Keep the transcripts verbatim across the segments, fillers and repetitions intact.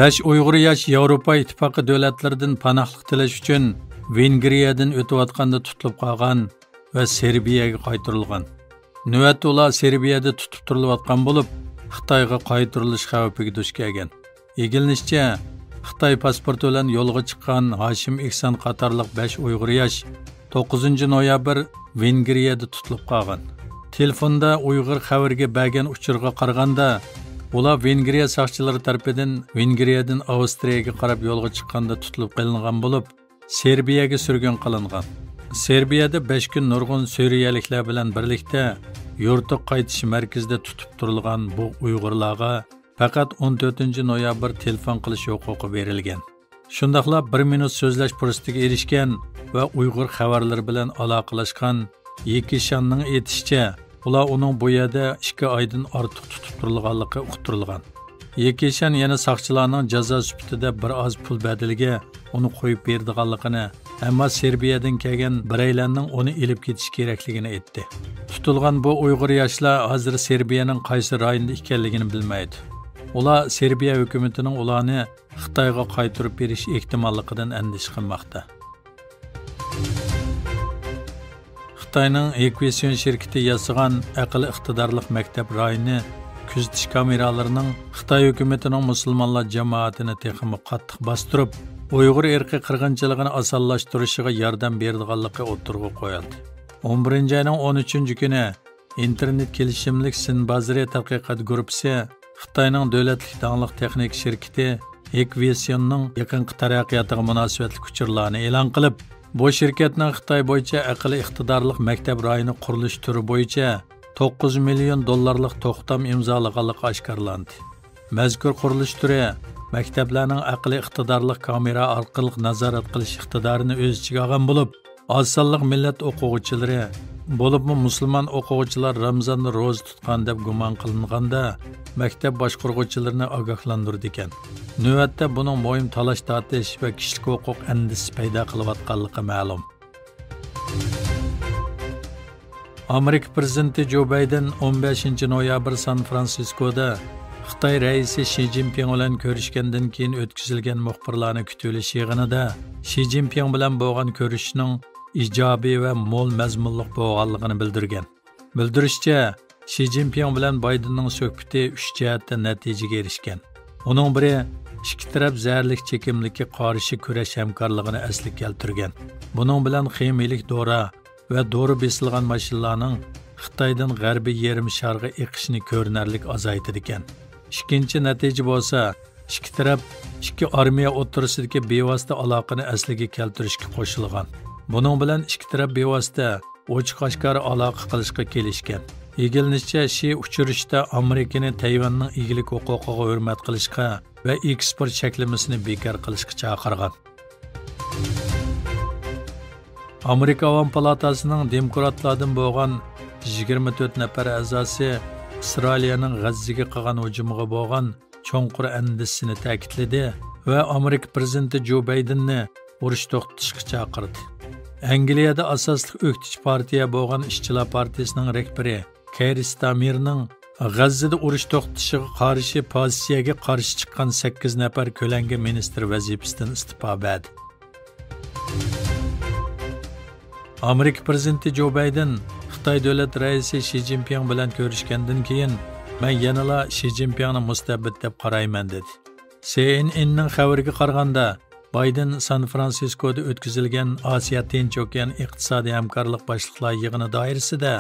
بەش ئۇيغۇر ياش ياۋروپا ئىتتىپاقى دۆلەتلىرىدىن پاناھلىق تىلەش ئۈچۈن ۋېنگرىيەدىن ئۆتۈۋاتقاندا تۇتۇلۇپ قالغان ۋە سېربىيەگە قايتۇرۇلغان. نۆۋەتتە ئۇلار سېربىيەدە تۇتۇپ تۇرۇلۇۋاتقان بولۇپ، خىتايغا قايتۇرۇلۇش خەۋپىگە دۇچ كەلگەن. ئىگىلىنىشىچە، خىتاي پاسپورتى بىلەن يولغا چىققان ھاشىم ئېھسان قاتارلىق بەش ئۇيغۇر ياش توققۇزىنچى نويابىر ۋېنگرىيەدە تۇتۇلۇپ قالغان. تېلېفوندا ئۇيغۇر خەۋىرىگە بەرگەن ئۇچۇرغا قارىغاندا، ئۇلار ۋېنگرىيە ساقچىلىرى تەرىپىدىن ۋېنگرىيەدىن ئاۋسترىيەگە قاراپ يولغا چىققاندا تۇتۇلۇپ قېلىنغان بولۇپ، سېربىيەگە سۈرگۈن قىلىنغان. سېربىيەدە بەش كۈن نۇرغۇن سۈرىيەلىكلەر بىلەن بىرلىكتە يۇرتقا قايتىش مەركىزىدە تۇتۇپ تۇرۇلغان بۇ ئۇيغۇرلارغا پەقەت ئون تۆتىنچى نويابىر تېلېفون قىلىش ھوقۇقى بېرىلگەن. شۇنداقلا بىر مىنۇت سۆزلەش پۇرسىتىگە ئېرىشكەن ۋە ئۇيغۇر خەۋەرلىرى بىلەن ئالاقىلاشقان يېكىشاننىڭ ئېيتىشىچە، ئۇلار ئۇنىڭ بۇ يەردە ئىككى ئايدىن ئارتۇق تۇتۇپ تۇرۇلغانلىقى ئۇقتۇرۇلغان. يېكىشان يەنە ساقچىلارنىڭ جازا سۈپىتىدە بىر ئاز پۇل بەدىلىگە ئۇنى قويۇپ بېرىدىغانلىقىنى، ئەمما سېربىيەدىن كەلگەن بىرەيلەننىڭ ئۇنى ئېلىپ كېتىشى كېرەكلىكىنى ئېيتتى. تۇتۇلغان بۇ ئۇيغۇر ياشلار ھازىر سېربىيەنىڭ قايسى رايونىدا ئىكەنلىكىنى بىلمەيدۇ. ئۇلار سېربىيە ھۆكۈمىتىنىڭ ئۇلارنى خىتايغا قايتۇرۇپ بېرىش ئېھتىماللىقىدىن ئەندىشە قىلماقتا. خىتاينىڭ ھېكۋېسيون شىركىتى ياسىغان ئەقلىي ئىقتىدارلىق مەكتەپ رايونى كۆزىتىش كامېرالىرىنىڭ خىتاي ھۆكۈمىتىنىڭ مۇسۇلمانلار جامائىتىنى تېخىمۇ قاتتىق باستۇرۇپ، ئۇيغۇر ئىرقىي قىرغىنچىلىقىنى ئاسانلاشتۇرۇشىغا ياردەم بېرىدىغانلىقى ئوتتۇرىغا قويۇلدى. ئون بىرىنچى ئاينىڭ ئون ئۈچىنچى كۈنى ئىنتېرنېت كېلىشىملىك سىن بازىرى تەتقىقات گۇرۇپپىسى خىتاينىڭ دۆلەتلىك داڭلىق تېخنىكا شىركىتى ھېكۋېسيوننىڭ يېقىنقى تەرەققىياتىغا مۇناسىۋەتلىك ئۇچۇرلارنى ئېلان قىلىپ، بۇ شىركەتنىڭ خىتاي بويىچە ئەقلىي ئىقتىدارلىق مەكتەپ رايونى قۇرۇلۇش تۈرى بويىچە توققۇز مىليون دوللارلىق توختام ئىمزالىغانلىقى ئاشكارىلاندى. مەزكۇر قۇرۇلۇش تۈرى مەكتەپلەرنىڭ ئەقلىي ئىقتىدارلىق كامېرا ئارقىلىق نازارەت قىلىش ئىقتىدارىنى ئۆز ئىچىگە ئالغان بولۇپ، ئاز سانلىق مىللەت ئوقۇغۇچىلىرى، بولۇپمۇ مۇسۇلمان ئوقۇغۇچىلار رامزاندا روزا تۇتقان دەپ گۇمان قىلىنغاندا، مەكتەپ باشقۇرغۇچىلىرىنى ئاگاھلاندۇرىدىكەن. نۆۋەتتە بۇنىڭ مۇھىم تالاش-تارتىش ۋە كىشىلىك ھوقۇق ئەندىزىسى پەيدا قىلىۋاتقانلىقى مەلۇم. ئامېرىكا پىرېزىدېنتى جو بايدېن ئون بەشىنچى نويابىر سان فرانسىسكودا خىتاي رەئىسى شى جىنپىڭ بىلەن كۆرۈشكەندىن كېيىن ئۆتكۈزۈلگەن مۇخبىرلارنى كۈتۈۋېلىش يىغىنىدا شى جىنپىڭ بىلەن بولغان كۆرۈشۈشنىڭ ئىجابىي ۋە مول مەزمۇنلۇق بولغانلىقىنى بىلدۈرگەن. بىلدۈرۈشىچە، شى جىنپىڭ بىلەن بايدېننىڭ سۆھبىتى ئۈچ جەھەتتە نەتىجىگە ئېرىشكەن. ئۇنىڭ بىرى، ئىككى تەرەپ زەھەرلىك چېكىملىككە قارشى كۈرەش ھەمكارلىقىنى ئەسلىگە كەلتۈرگەن. بۇنىڭ بىلەن خىمىيىلىك دورا ۋە دورا بېسىلغان ماشىنىلارنىڭ خىتايدىن غەربىي يېرىم شارغا ئېقىشىنى كۆرۈنەرلىك ئازايتىدىكەن. ئىككىنچى نەتىجە بولسا، ئىككى تەرەپ ئىككى ئارمىيە ئوتتۇرىسىدىكى بىۋاسىتە ئالاقىنى ئەسلىگە كەلتۈرۈشكە قوشۇلغان. بۇنىڭ بىلەن ئىككى تەرەپ بىۋاسىتە ئوچۇق-ئاشكارا ئالاقە قىلىشقا كېلىشكەن. ئىگىلىنىشىچە، شى ئۇچرىشىشتا ئامېرىكىنى تەيۋەننىڭ ئىگىلىك ھوقۇقىغا ھۆرمەت قىلىشقا ۋە ئېكسپورت چەكلىمىسىنى بىكار قىلىشقا چاقىرغان. ئامېرىكا ئاۋام پالاتاسىنىڭ دېموكراتلاردىن بولغان يىگىرمە تۆت نەپەر ئەزاسى ئىسرائىلىيەنىڭ غەززىگە قىلغان ھۇجۇمىغا بولغان چوڭقۇر ئەندىشىسىنى تەكىتلىدى ۋە ئامېرىكا پىرېزىدېنتى جو بايدېننى ئۇرۇش توختىتىشقا چاقىردى. ئەنگلىيەدە ئاساسلىق ئۆكتىچى پارتىيە بولغان ئىشچىلار پارتىيىسىنىڭ رەھبىرى كەير ستامېرنىڭ غەززىدە ئۇرۇش توختىتىشىغا قارشى پوزىتسىيەگە قارشى چىققان سەككىز نەپەر كۆلەڭگە مىنىستىر ۋەزىپىسىدىن ئىستېپا بەردى. ئامېرىكا پىرېزىدېنتى جو بايدېن خىتاي دۆلەت رەئىسى شى جىنپىڭ بىلەن كۆرۈشكەندىن كېيىن، مەن يەنىلا شى جىنپىڭنى مۇستەبىت دەپ قارايمەن، دېدى. سى ئېن ئېننىڭ خەۋىرىگە قارىغاندا، بايدېن سان فرانسىسكودا ئۆتكۈزۈلگەن ئاسىيا تىنچ ئوكيان ئىقتىسادىي ھەمكارلىق باشلىقلار يىغىنى دائىرىسىدە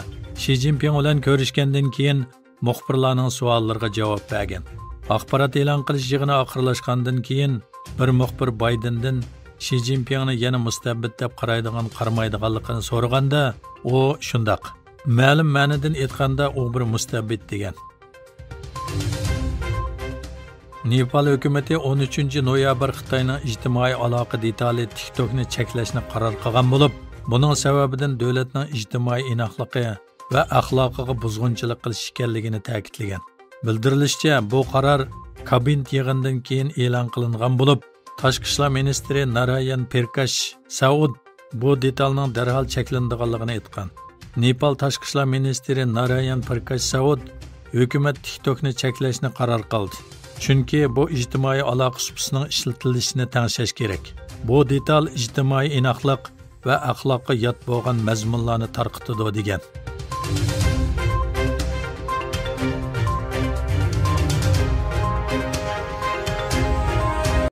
شى جىنپىڭ بىلەن كۆرۈشكەندىن كېيىن، مۇخبىرلارنىڭ سوئاللىرىغا جاۋاب بەرگەن. ئاخبارات ئېلان قىلىش يىغىنى ئاخىرلاشقاندىن كېيىن، بىر مۇخبىر بايدېندىن شى جىنپىڭنى يەنە مۇستەبىت دەپ قارايدىغان، قارىمايدىغانلىقىنى سورىغاندا، ئۇ شۇنداق، مەلۇم مەنىدىن ئېيتقاندا، ئۇ بىر مۇستەبىت، دېگەن. نېپال ھۆكۈمىتى ئون ئۈچىنچى نويابىر خىتاينىڭ ئىجتىمائىي ئالاقە دېتالى تىك توكنى چەكلەشنى قارار قىلغان بولۇپ، بۇنىڭ سەۋەبىدىن دۆلەتنىڭ ئىجتىمائىي ئىناقلىقى ۋە ئەخلاقىغا بۇزغۇنچىلىق قىلىش ئىكەنلىكىنى تەكىتلىگەن. بىلدۈرۈلۈشىچە، بۇ قارار كابىنېت يىغىنىدىن كېيىن ئېلان قىلىنغان بولۇپ، تاشقى ئىشلار مىنىستىرى نارايان پىركاش ساۋۇد بۇ دېتالنىڭ دەرھال چەكلىنىدىغانلىقىنى ئېيتقان. نېپال تاشقى ئىشلار مىنىستىرى نارايان پىركاش ساۋۇد ھۆكۈمەت تىك توكنى چەكلەشنى قارار قىلدى. چۈنكى بۇ ئىجتىمائىي ئالاقە سۇپىسىنىڭ ئىشلىتىلىشىنى تەڭشەش كېرەك. بۇ دېتال ئىجتىمائىي ئىناقلىق ۋە ئەخلاققا يات بولغان مەزمۇنلارنى تارقىتىدۇ، دېگەن.